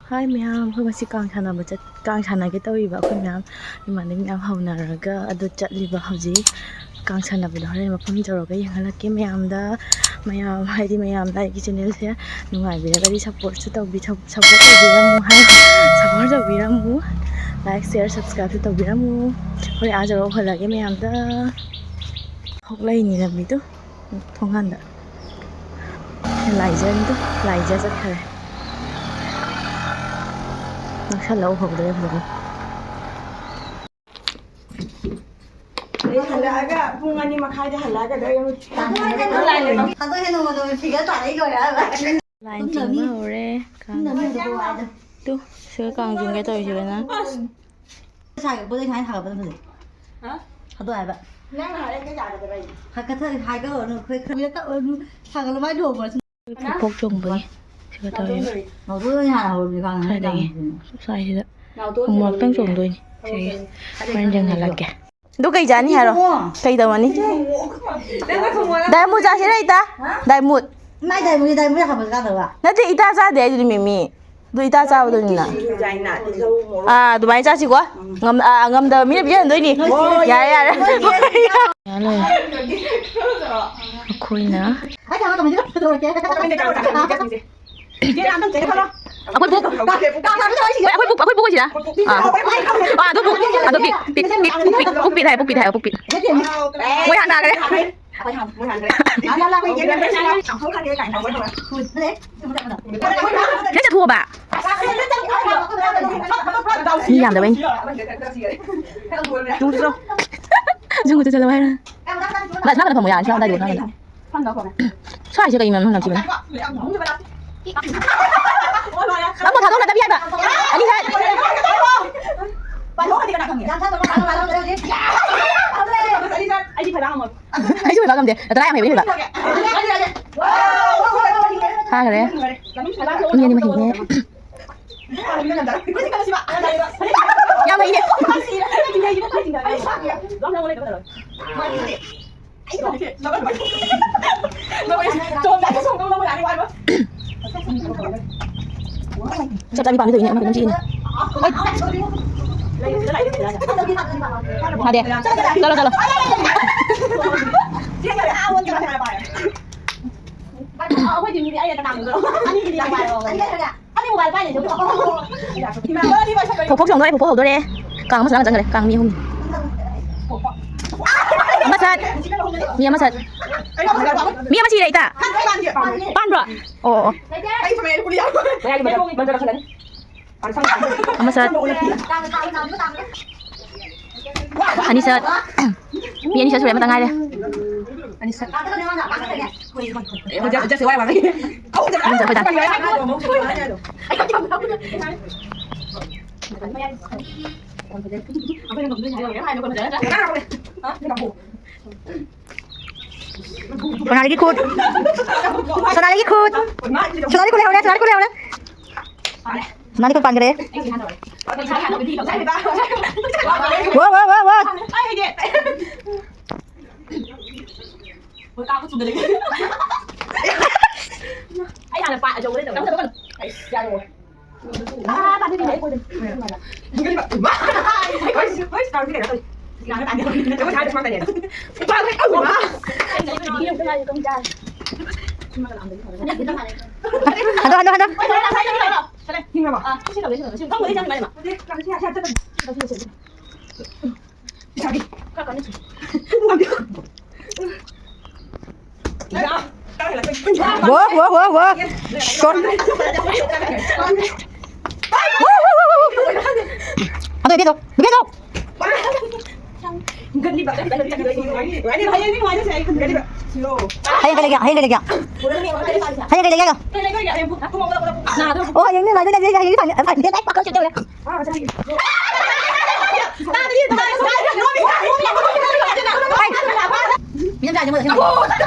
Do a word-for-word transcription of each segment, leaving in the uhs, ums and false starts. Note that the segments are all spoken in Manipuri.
ꯍꯥꯏ ꯃꯌꯥꯝ, ꯑꯩꯈꯣꯏ ꯉꯁꯤ ꯀꯥꯡ ꯁꯥꯟꯅꯕ ꯆꯠ-, ꯀꯥꯡ ꯁꯥꯟꯅꯒꯦ ꯇꯧꯔꯤꯕ ꯑꯩꯈꯣꯏ ꯃꯌꯥꯝ, ꯏꯃꯥꯟꯅꯕꯤ ꯃꯌꯥꯝ ꯍꯧꯅꯔꯒ ꯑꯗꯨ ꯆꯠꯂꯤꯕ ꯍꯧꯖꯤꯛ꯫ ꯀꯥꯡ ꯁꯥꯟꯅꯕꯗꯣ ꯍꯣꯔꯦꯟ ꯃꯐꯝ ꯌꯧꯔꯒ ꯌꯦꯡꯍꯜꯂꯛꯀꯦ ꯃꯌꯥꯝꯗ꯫ ꯃꯌꯥꯝ, ꯍꯥꯏꯗꯤ ꯃꯌꯥꯝꯅ ꯑꯩꯒꯤ ꯆꯦꯅꯦꯜꯁꯦ ꯅꯨꯡꯉꯥꯏꯕꯤꯔꯒꯗꯤ ꯁꯞꯄꯣꯔꯠꯁꯨ ꯇꯧꯕꯤ-, ꯁꯞ-, ꯁꯞꯄꯣꯔꯠ ꯇꯧꯕꯤꯔꯝꯃꯨ ꯍꯥꯏ꯫ ꯁꯞꯄꯣꯔꯠ ꯇꯧꯕꯤꯔꯝꯃꯨ꯫ ꯂꯥꯏꯛ, ꯁꯤꯌꯔ, ꯁꯕꯁꯀ꯭ꯔꯥꯏꯕꯁꯨ ꯇꯧꯕꯤꯔꯝꯃꯨ꯫ ꯍꯣꯔꯦꯟ ꯑꯥ ꯌꯧꯔꯒ ꯎꯍꯜꯂꯛꯑꯒꯦ ꯃꯌꯥꯝꯗ꯫ ꯊꯣꯛꯂꯛꯏꯅꯤ ꯂꯝꯕꯤꯗꯣ꯫ ꯊꯣꯡꯒꯥꯟꯗ꯫ ꯂꯥꯏꯖꯥꯅꯤꯗꯣ, ꯂꯥꯏꯖꯥ ꯆꯠꯈ꯭ꯔꯦ꯫ ꯅꯛꯁꯜꯂꯛ ꯎꯍꯧꯗ꯭ꯔꯦ ꯐꯖꯅ꯫ ꯑꯗꯩ ꯍꯜꯂꯛꯑꯒ ꯄꯨꯡ ꯑꯅꯤ ꯃꯈꯥꯏꯗ ꯍꯜꯂꯛꯑꯒ ꯑꯗꯩ ꯑꯃꯨꯛ ꯊꯥꯗꯣꯛꯑꯦ, ꯅꯣꯡꯃ ꯅꯣꯡꯃꯒꯤ ꯐꯤꯒꯔ ꯇꯥꯔꯛꯏ ꯂꯣꯏꯔꯦ ꯍꯥꯏꯕ꯫ ꯂꯥꯏꯟ ꯆꯤꯡꯕ ꯍꯧꯔꯦ꯫ ꯀꯥꯡ-, ꯇꯨ, ꯁꯤꯒ ꯀꯥꯡ ꯆꯤꯡꯒꯦ ꯇꯧꯔꯤꯁꯤꯒꯅ꯫ ꯁꯥꯒꯠꯄꯗ ꯁꯨꯃꯥꯏꯅ ꯁꯥꯒꯠꯄꯅ ꯐꯖꯩ꯫ ꯍꯥ? ꯊꯥꯗꯣꯛ ꯍꯥꯏꯕ꯫ ꯅꯪꯅ ꯍꯥꯏꯔꯒ ꯌꯥꯒꯗꯕ ꯑꯩ꯫ ꯍꯥꯏꯒꯠꯊ-, ꯍꯥꯏꯒꯠꯂꯨꯔꯅꯨ, ꯑꯩꯈꯣꯏ ꯈꯔ ꯀꯛꯎꯔꯅꯨ, ꯁꯥꯒꯠꯂꯕ ꯍꯥꯏꯗꯣꯛꯑꯣ꯫ ꯈꯨꯄꯣꯛ ꯆꯣꯡꯕꯒꯤ ꯁꯤꯒ ꯇꯧꯔꯤꯕ꯫ ꯉꯧꯗꯣꯏ ꯑꯣꯏꯅ ꯍꯥꯟꯅ ꯍꯧꯔꯕꯗꯤ ꯈꯪꯉꯦ꯫ ꯁ꯭ꯋꯥꯏꯗꯒꯤ, ꯁ꯭ꯋꯥꯏꯁꯤꯗ ꯑꯃꯨꯛꯇꯪ ꯆꯣꯡꯗꯣꯏꯅꯤ꯫ ꯁꯤꯒꯤ ꯍꯣꯔꯦꯟ ꯌꯦꯡꯍꯜꯂꯛꯀꯦ꯫ ꯑꯗꯨ ꯀꯩ ꯆꯥꯅꯤ ꯍꯥꯏꯔꯣ? ꯀꯩ ꯇꯧꯔꯅꯤ? ꯗꯥꯏꯃꯨ ꯆꯥꯁꯤꯔ ꯏꯇꯥ? ꯗꯥꯏꯃꯨ꯫ ꯃꯥꯏ ꯗꯥꯏꯃꯨ, ꯗꯥꯏꯃꯨ ꯍꯥꯞꯄꯁꯨ ꯀꯥꯟꯅꯕ꯫ ꯅꯠꯇꯦ, ꯏꯇꯥ ꯆꯥꯗꯦ ꯍꯥꯏꯗꯨꯗꯤ ꯃꯤꯃꯤ꯫ ꯑꯗꯨ ꯏꯇꯥ ꯆꯥꯕꯗꯨꯅꯤꯅ꯫ ꯑꯥ, ꯑꯗꯨꯃꯥꯏꯅ ꯆꯥꯁꯤꯀꯣ꯫ ꯉꯝ-, ꯑꯥ, ꯉꯝꯗꯕ ꯃꯤꯅ ꯄꯤꯖꯍꯟꯗꯣꯏꯅꯤ꯫ ꯌꯥꯔꯦ, ꯌꯥꯔꯦ꯫ ꯌꯥꯔꯦ, ꯂꯣꯏꯔꯦ꯫ ꯑꯩꯈꯣꯏꯅ ꯑꯩꯈꯣꯏ ꯄꯨ-, ꯑꯩꯈꯣꯏ ꯄꯨ-, ꯑꯩꯈꯣꯏ ꯄꯨ ꯑꯣꯏꯁꯤꯔꯥ? ꯑꯥ꯫ ꯑꯥ, ꯑꯗꯨ ꯄꯨ-, ꯑꯗꯨ ꯄꯤꯛ, ꯄꯤꯛ, ꯄꯤꯛ, ꯄꯤꯛ, ꯄꯨꯛ ꯄꯤꯛ ꯍꯥꯏ, ꯄꯨꯛ ꯄꯤꯛ ꯍꯥꯏ, ꯄꯨꯛ ꯄꯤꯛ꯫ ꯃꯣꯏ ꯍꯥꯟꯅ ꯍꯥꯟꯈ꯭ꯔꯦ꯫ ꯅꯪ ꯆꯠꯊꯣꯛꯑꯣꯕ꯫ ꯃꯤ ꯌꯥꯝꯗꯕꯩꯅꯤ꯫ ꯖꯨꯡ ꯆꯠꯂꯣ ꯍꯥꯏꯔ꯫ ꯕꯁ ꯃꯥ ꯀꯩꯅꯣ ꯐꯝꯃꯣ ꯌꯥꯔꯅꯤ, ꯁꯤ ꯑꯗꯥꯏꯗ ꯐꯝꯃꯣ꯫ ꯁ꯭ꯋꯥꯏꯁꯦ ꯀꯩ ꯃꯅꯝ ꯅꯝꯊꯤꯕꯅꯣ? ꯅꯪꯕꯨ ꯊꯥꯗꯣꯛꯅꯗꯕꯤ ꯍꯥꯏꯕ꯫ ꯑꯅꯤ ꯁꯥꯏ꯫ ꯑꯩꯁꯨ ꯑꯣꯏꯕ ꯉꯝꯗꯦ꯫ ꯇꯔꯥ ꯌꯥꯝ ꯍꯩꯕꯅꯤ ꯑꯣꯏꯕ꯫ ꯐꯥꯈ꯭ꯔꯦ꯫ ꯃꯤ ꯑꯅꯤ ꯃꯍꯤꯅꯦ꯫ ꯌꯥꯝ ꯍꯩꯅꯦ꯫ ꯆꯞ ꯆꯥꯕꯤ ꯄꯥꯝꯃꯤ ꯇꯧꯔꯤꯅꯦ, ꯑꯃ ꯈꯛꯇꯪ ꯆꯤꯛꯏꯅꯦ꯫ ꯐꯥꯗꯦ꯫ ꯆꯠꯂꯣ, ꯆꯠꯂꯣ꯫ ꯐꯣꯛ ꯐꯣꯛ ꯆꯣꯡꯗꯣꯔꯦ, ꯐꯣꯛ ꯐꯣꯛ ꯍꯧꯗꯣꯔꯦ꯫ ꯀꯥꯡ ꯑꯃꯁꯨ ꯆꯪꯈ꯭ꯔꯦ, ꯀꯥꯡ ꯃꯤ ꯑꯍꯨꯝ꯫ ꯑꯃ ꯁꯠ꯫ ꯃꯤ ꯑꯃ ꯁꯠ꯫ ꯃꯤ ꯑꯃ ꯁꯤꯔꯦ, ꯏꯇꯥ꯫ ꯄꯥꯟꯕ꯭ꯔꯣ? ꯑꯣ, ꯑꯣ, ꯑꯣ꯫ ꯃꯌꯥꯏꯒꯤ ꯃꯟꯖꯜ, ꯃꯟꯖꯜ ꯂꯧꯁꯜꯂꯅꯤ꯫ ꯑꯃ ꯁꯠ꯫ ꯑꯅꯤ ꯁꯠ꯫ ꯃꯤ ꯑꯅꯤ ꯁꯠ ꯁꯨꯔꯦ, ꯑꯃꯇ ꯉꯥꯏꯔꯦ꯫ ꯑꯅꯤ ꯁꯠ꯫ ꯍꯧꯖꯤꯛ, ꯍꯧꯖꯤꯛ ꯁꯤ ꯋꯥꯏ ꯋꯥꯏ꯫ ꯑꯍꯨꯝ ꯁꯠ, ꯑꯩꯈꯣꯏ ꯗꯥ꯫ ꯁꯣꯅꯥꯂꯤꯒꯤ ꯈꯨꯠ꯫ ꯁꯣꯅꯥꯂꯤꯒꯤ ꯈꯨꯠ꯫ ꯁꯣꯅꯥꯂꯤ ꯈꯨꯠ ꯂꯩꯍꯧꯔꯦ, ꯁꯣꯅꯥꯂꯤ ꯈꯨꯠ ꯂꯩꯍꯧꯔꯦ꯫ ꯁꯣꯅꯥꯂꯤ ꯈꯨꯠ ꯄꯥꯟꯈ꯭ꯔꯦ꯫ ꯋꯥ, ꯋꯥ, ꯋꯥ, ꯋꯥ꯫ ꯑꯩ ꯍꯥꯟꯅ ꯄꯥ-, ꯑꯆꯧꯕꯗ ꯇꯧꯔꯦ꯫ ꯍꯟꯗꯣ, ꯍꯟꯗꯣ, ꯍꯟꯗꯣ꯫ ꯋꯥ, ꯋꯥ, ꯋꯥ, ꯋꯥ꯫ ꯀꯣ-, ꯋꯥ, ꯋꯥ, ꯋꯥ, ꯋꯥ꯫ ꯑꯗꯣ, ꯏꯕꯦꯟꯗꯣ, ꯏꯕꯦꯟꯗꯣ꯫ ꯍꯌꯦꯡ ꯀꯩ ꯂꯩꯒꯦ? ꯍꯌꯦꯡ ꯀꯩ ꯂꯩꯒꯦ? ꯍꯌꯦꯡ ꯀꯩ ꯂꯩꯒꯦ? ꯑꯣ, ꯍꯌꯦꯡꯅꯦ ꯅꯨꯡꯉꯥꯏꯗꯣꯏꯅꯦ꯫ ꯍꯌꯦꯡꯗꯤ ꯐꯥꯏꯅꯦꯜ, ꯐꯥꯏꯅꯦꯜ ꯂꯥꯏꯔꯤꯛ ꯄꯥ ꯀꯟꯅ ꯆꯠꯇꯧꯔꯦ꯫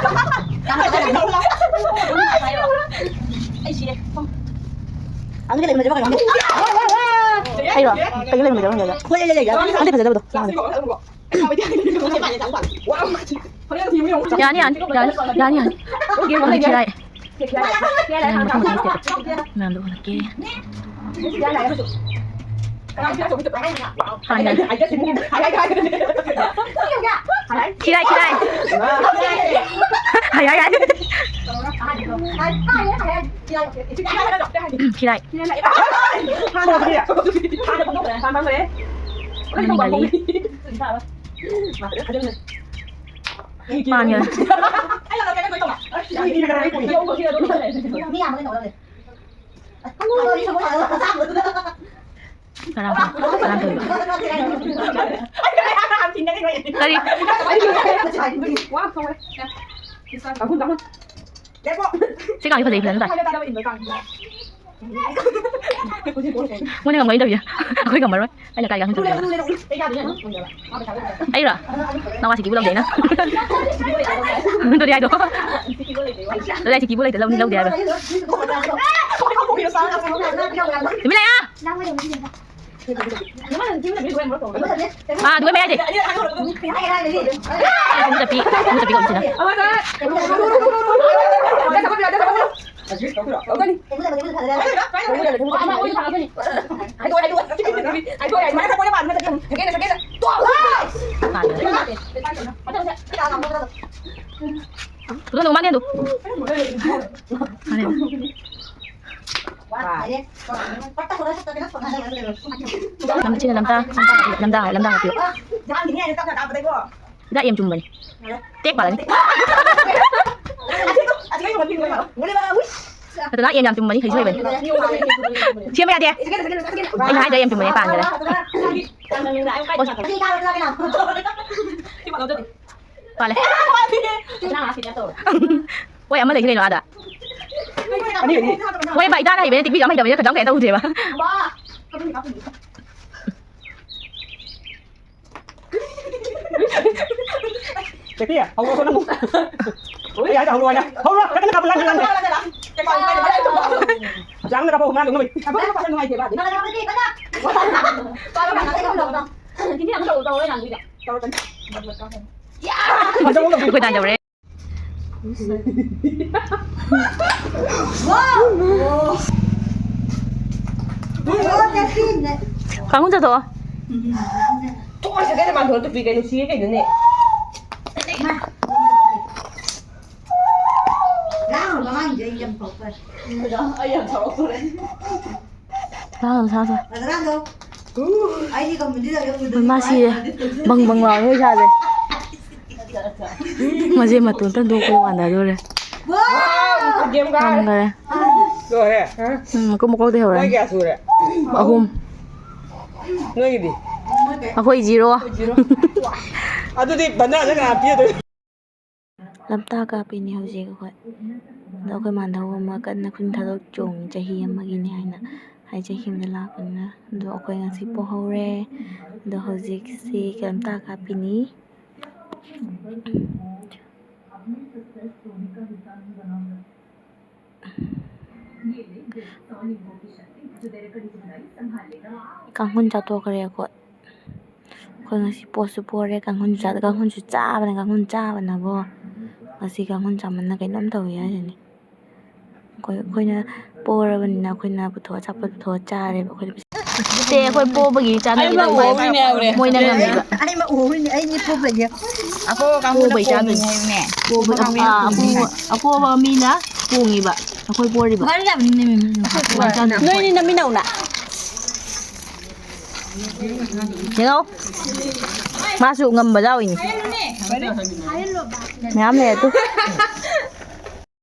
ꯑꯩꯔꯣ? ꯀꯩ ꯂꯩꯔꯝꯗꯕ ꯈꯪꯗꯦ꯫ ꯍꯣꯏ, ꯂꯩ, ꯂꯩ, ꯂꯩ꯫ ꯑꯝꯇ ꯐꯖꯗꯕꯗꯣ꯫ ꯌꯥꯅꯤ, ꯌꯥꯅꯤ, ꯌꯥꯅꯤ, ꯌꯥꯅꯤ, ꯌꯥꯅꯤ꯫ ꯌꯥꯝ ꯊꯤ ꯂꯥꯏ꯫ ꯃꯌꯥꯝꯗꯣ ꯎꯍꯜꯂꯛꯀꯦ꯫ ꯍꯥꯟꯅ꯫ ꯈꯤꯔꯥꯏ, ꯈꯤꯔꯥꯏ꯫ ꯍꯥꯏ, ꯍꯥꯏ, ꯍꯥꯏ꯫ ꯈꯤꯔꯥꯏ꯫ ꯃꯤ ꯉꯜꯂꯤ꯫ ꯄꯥꯟꯒꯅꯨ꯫ ꯀꯅꯥ, ꯀꯅꯥ ꯇꯧꯔꯤꯕ? ꯀꯔꯤ? ꯁꯤ ꯀꯥꯡꯁꯤ ꯐꯖꯩ, ꯐꯖꯅ ꯇꯥꯏ꯫ ꯃꯣꯏꯅ ꯉꯝꯒꯅꯤ ꯇꯧꯔꯤꯁꯦ꯫ ꯑꯩꯈꯣꯏ ꯉꯝꯃꯔꯣꯏ꯫ ꯑꯩꯅ ꯀꯥꯏ ꯀꯥꯡꯁꯤ ꯇꯧꯔꯤꯅꯣ? ꯑꯩꯔꯣ? ꯅꯋꯥ ꯁꯤꯀꯤꯕꯨ ꯂꯧꯗꯦ ꯑꯩꯅ꯫ ꯑꯗꯨꯗꯤ ꯍꯥꯏꯗꯣ꯫ ꯑꯗꯨꯗꯤ ꯑꯩ ꯁꯤꯀꯤꯕꯨ ꯂꯩꯇꯦ, ꯂꯧꯅꯤ, ꯂꯧꯗꯦ ꯍꯥꯏꯕ꯫ ꯇꯨꯃꯤꯟ ꯂꯩꯌꯣ꯫ ꯑꯥ, ꯑꯗꯨꯒ ꯃꯌꯥꯏꯗꯤ꯫ ꯏꯕꯨꯡ ꯆꯠꯄꯤ, ꯏꯕꯨꯡ ꯆꯠꯄꯤ ꯀꯧꯏꯁꯤꯅ꯫ ꯄꯥꯟꯗ꯭ꯔꯦ꯫ ꯄꯨꯊꯣꯛ, ꯃꯥꯅꯦ ꯑꯗꯨ꯫ ꯃꯥꯅꯦ꯫ ꯂꯝ-, ꯁꯤꯅ ꯂꯝꯗꯥ, ꯂꯝꯗꯥ, ꯂꯝꯗꯥ ꯍꯥꯞꯄꯤꯌꯨ꯫ ꯍꯤꯗꯥꯛ ꯌꯥꯝ ꯆꯨꯝꯕꯅꯤ꯫ ꯇꯦꯛ ꯄꯥꯜꯂꯅꯤ꯫ ꯅꯠꯇꯦ, ꯍꯤꯗꯥꯛ ꯌꯥꯝ, ꯌꯥꯝ ꯆꯨꯝꯕꯅꯤ, ꯍꯩꯁꯨ ꯍꯩꯕꯅꯤ꯫ ꯁꯦꯝꯕ ꯌꯥꯗꯦ꯫ ꯑꯩꯅ ꯍꯥꯏꯗ꯭ꯔꯥ ꯌꯥꯝ ꯆꯨꯝꯕꯅꯤ, ꯄꯥꯟꯈꯔꯦ꯫ ꯄꯥꯜꯂꯦ꯫ ꯍꯣꯏ, ꯑꯃ ꯂꯩꯁꯤ ꯀꯩꯅꯣ ꯑꯥꯗ꯫ ꯑꯅꯤ, ꯑꯅꯤ꯫ ꯍꯣꯏ, ꯚꯥꯏ, ꯏꯇꯥꯅ ꯍꯩꯕꯅꯦ, ꯇꯤꯛꯄꯤꯁꯨ ꯌꯥꯝ ꯍꯩꯇꯕꯅꯤꯅ ꯈꯤꯇꯪ ꯀꯩꯅꯣ ꯇꯧꯗꯦꯕ꯫ ꯆꯦꯄꯤ, ꯍꯧꯔꯣ, ꯅꯪ꯫ ꯑꯩ ꯍꯥꯏꯗꯣ ꯍꯧꯔꯣ ꯍꯥꯏꯅ꯫ ꯍꯧꯔꯣ, ꯅꯪ ꯀꯥꯞꯄꯣ, ꯅꯪ, ꯅꯪ, ꯅꯪ꯫ ꯆꯥꯡꯅ ꯀꯥꯞꯄꯣ, ꯉꯥ ꯂꯨꯝꯅꯕ꯫ ꯑꯩꯈꯣꯏ ꯇꯥꯟ ꯌꯧꯔꯦ꯫ ꯀꯥꯡꯈꯨꯜ ꯆꯠꯊꯣꯛꯑꯣ꯫ ꯊꯣꯛꯑꯣꯏ, ꯁꯦ ꯀꯩꯅꯣ ꯃꯥꯟꯊꯣꯛꯑ ꯇꯨꯄꯤ ꯀꯩꯅꯣ ꯁꯤꯒꯦ ꯀꯩꯅꯣꯅꯦ꯫ ꯂꯥꯡꯅꯨ, ꯑꯉꯥꯡꯁꯦ ꯑꯩ ꯌꯥꯝ ꯁꯥꯎꯔꯛꯇꯣꯔꯦ꯫ ꯑꯩ ꯌꯥꯝ ꯁꯥꯎꯔꯛꯇꯣꯔꯦ꯫ ꯂꯥꯡꯅꯨ, ꯂꯥꯡꯅꯨ꯫ ꯔꯥꯙꯥꯀꯥꯟꯇꯣ, ꯑꯩꯗꯤ ꯀꯝꯃꯨꯅꯤꯇꯤ ꯂꯩꯔꯦ, ꯎꯗ꯭ꯔꯗꯤ ꯃꯥ ꯁꯤꯔꯦ꯫ ꯕꯪ ꯕꯪ ꯂꯥꯎꯔꯦ ꯏꯁꯥꯁꯦ꯫ ꯃꯁꯦ ꯃꯇꯣꯟꯇ ꯍꯨꯟꯗꯣꯛꯄꯗ ꯋꯥꯟꯊꯗꯣꯔꯦ꯫ ꯒꯦꯝ ꯀꯥꯔꯦ꯫ ꯉꯝꯈꯔꯦ꯫ ꯂꯣꯏꯔꯦ꯫ ꯎꯝ, ꯃꯀꯨꯞ ꯃꯀꯨꯞꯇꯩ ꯍꯧꯔꯦ꯫ ꯅꯣꯏ ꯀꯌꯥ ꯁꯨꯔꯦ? ꯑꯍꯨꯝ꯫ ꯅꯣꯏꯒꯤꯗꯤ? ꯑꯩꯈꯣꯏ ꯖꯤꯔꯣ꯫ ꯑꯗꯨꯗꯤ ꯕꯟꯗꯥꯗ ꯀꯅꯥ ꯄꯤꯗꯣꯏ? ꯂꯝꯇꯥ ꯀꯥꯞꯄꯤꯅꯤ ꯍꯧꯖꯤꯛ ꯑꯩꯈꯣꯏ꯫ ꯑꯗꯣ ꯑꯩꯈꯣꯏ ꯃꯥꯟꯗꯧ ꯑꯃ ꯀꯟꯅ ꯈꯨꯟ ꯊꯥꯗꯣꯛ ꯆꯣꯡꯉꯤ, ꯆꯍꯤ ꯑꯃꯒꯤꯅꯤ ꯍꯥꯏꯅ꯫ ꯍꯥꯏ ꯆꯍꯤ ꯑꯃꯗ ꯂꯥꯛꯄꯅꯤꯅ꯫ ꯑꯗꯣ ꯑꯩꯈꯣꯏ ꯉꯁꯤ ꯄꯣꯍꯧꯔꯦ꯫ ꯑꯗꯣ ꯍꯧꯖꯤꯛꯁꯤ ꯂꯝꯇꯥ ꯀꯥꯞꯄꯤꯅꯤ꯫ ꯀꯥꯡꯈꯨꯟ ꯆꯥꯊꯣꯛꯈ꯭ꯔꯦ ꯑꯩꯈꯣꯏ꯫ ꯑꯩꯈꯣꯏ ꯉꯁꯤ ꯄꯣꯁꯨ ꯄꯣꯔꯦ, ꯀꯥꯡꯈꯨꯟꯁꯨ ꯆꯥ-, ꯀꯥꯡꯈꯨꯟꯁꯨ ꯆꯥꯕꯅ, ꯀꯥꯡꯈꯨꯟ ꯆꯥꯕꯅꯕꯣ꯫ ꯉꯁꯤ ꯀꯥꯡꯈꯨꯟ ꯆꯥꯃꯟꯅ ꯀꯩꯅꯣꯝ ꯇꯧꯋꯤ ꯍꯥꯏꯁꯤꯅꯤ꯫ ꯑꯩꯈꯣꯏ, ꯑꯩꯈꯣꯏꯅ ꯄꯣꯔꯕꯅꯤꯅ ꯑꯩꯈꯣꯏꯅ ꯄꯨꯊꯣꯛꯑ, ꯑꯆꯥꯄꯣꯠ ꯄꯨꯊꯣꯛꯑ ꯆꯥꯔꯦꯕ ꯑꯩꯈꯣꯏꯅ꯫ ꯁꯦ, ꯑꯩꯈꯣꯏ ꯄꯣꯕꯒꯤ ꯆꯥꯅꯕ ꯑꯩ ꯇꯧꯕꯅꯦ꯫ ꯃꯧ ꯑꯣꯏꯅꯦ ꯍꯥꯏꯕꯅꯦ꯫ ꯃꯣꯏꯅ ꯉꯝꯃꯤꯕ꯫ ꯑꯩ ꯃꯧ ꯑꯣꯏꯅꯦ, ꯑꯩꯅꯦ ꯄꯣꯕꯩꯁꯦ꯫ ꯑꯄꯣꯕ ꯀꯥꯡꯕꯨꯅ ꯄꯣꯕꯩ ꯆꯥꯗꯣꯏꯅꯦ꯫ ꯄꯣꯕꯅꯦ ꯍꯥꯏꯕꯅꯦ꯫ ꯄꯣꯕ-, ꯑꯄꯣ-, ꯑꯄꯣꯕ ꯃꯤꯅ ꯇꯣꯡꯉꯤꯕ꯫ ꯑꯩꯈꯣꯏ ꯄꯣꯔꯤꯕ꯫ ꯃꯥꯅ ꯌꯥꯝ ꯅꯤꯡꯅꯤꯡꯉꯤ꯫ ꯅꯣꯏꯅꯤ ꯅꯝꯃꯤꯟꯅꯧꯅ꯫ ꯌꯦꯡꯉꯣ꯫ ꯃꯥꯁꯨ ꯉꯝꯕ ꯌꯥꯎꯏꯅꯤ꯫ ꯃꯌꯥꯝ ꯂꯩ ꯑꯗꯨ꯫